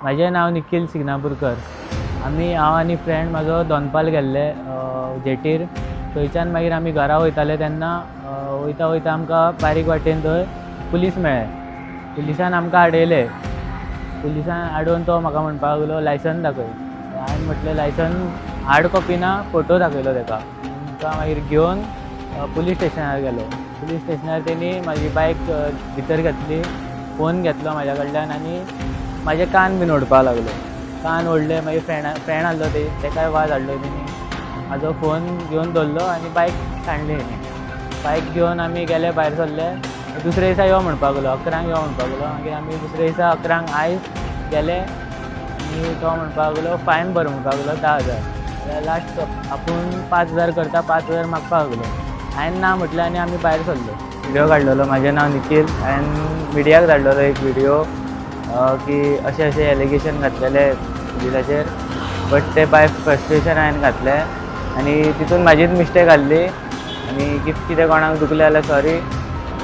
म्हाजें नांव निखील सिग्नापूरकर. आमी, हांव आनी फ्रेंड म्हाजो दोनपाल गेल्ले जेटीर. थंयच्यान मागीर आमी घरा वयताले तेन्ना वयता वयता आमकां बारीक वाटेन थंय पुलीस मेळ्ळे. पुलिसान आमकां आडयले. पुलिसान आडोवन तो म्हाका म्हणपाक लागलो, लायसन दाखय. हांवें म्हटलें, लायसन हार्ड कॉपी ना. फोटो दाखयलो ताका. ताका मागीर घेवन पुलीस स्टेशनार गेलो. पुलीस स्टेशनार तेणी म्हाजी बायक भितर घेतली, फोन घेतलो म्हाज्या कडल्यान आनी म्हाजे कान बीन ओडपाक लागलो. कान ओडले, मागीर फ्रेंड आहलो ते, तेकाय वाज हाडलो तेणी. म्हाजो फोन घेवन दवरलो आनी बायक सांडली. बायक घेवन आमी गेले, भायर सरले. दुसरे दिसा यो म्हणपाक लागलो, 11ंक यो म्हणपाक लागलो. मागीर आमी दुसरे दिसा 11ंक आयज गेले आनी तो म्हणपाक लागलो, फायन भर म्हणपाक लागलो 10,000. जाल्यार लास्ट आपूण 5,000 करता, 5,000 मागपाक लागलो. हांवें ना म्हटलें आनी आमी भायर सरलो. व्हिडियो काडलेलो. म्हाजें नांव निखील. हांवें मिडियाक धाडलेलो एक व्हिडियो की अशें अशें एलिगेशन घातलेले पुलिसाचेर, बट ते बाय फ्रस्ट्रेशन हांवें घातले आनी तितून म्हाजीच मिस्टेक आहली आनी कितें कोणाक दुखलें जाल्यार सॉरी.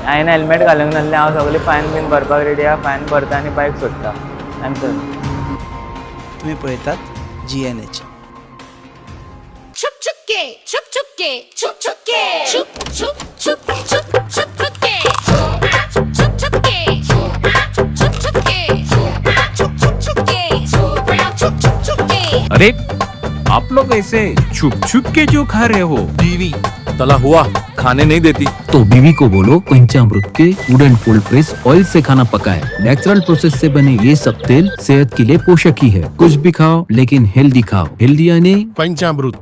हांवें हेल्मेट घालूंक नासलें. हांव सगळें फायन बीन भरपाक रेडी आहा. फायन भरता आनी बायक सोडटा. I am sorry. तुम्ही पळयतात जीएनएच. छुप छुप के, छुप छुप के, छुप छुप के, छुप छुप छुप छुप छुप छुप के, छुप छुप छुप के, छुप छुप छुप के, छुप छुप छुप के, छुप छुप छुप के. अरे, आप लोग ऐसे छुप छुप के जो खा रहे हो? बीवी तला हुआ खाने नहीं देती. तो बीवी को बोलो, पंचामृत के वुडन कोल्ड प्रेस ऑयल से खाना पकाए. नेचुरल प्रोसेस से बने ये सब तेल सेहत के लिए पोषक ही है. कुछ भी खाओ, लेकिन हेल्दी खाओ. हेल्दी यानी पंचामृत.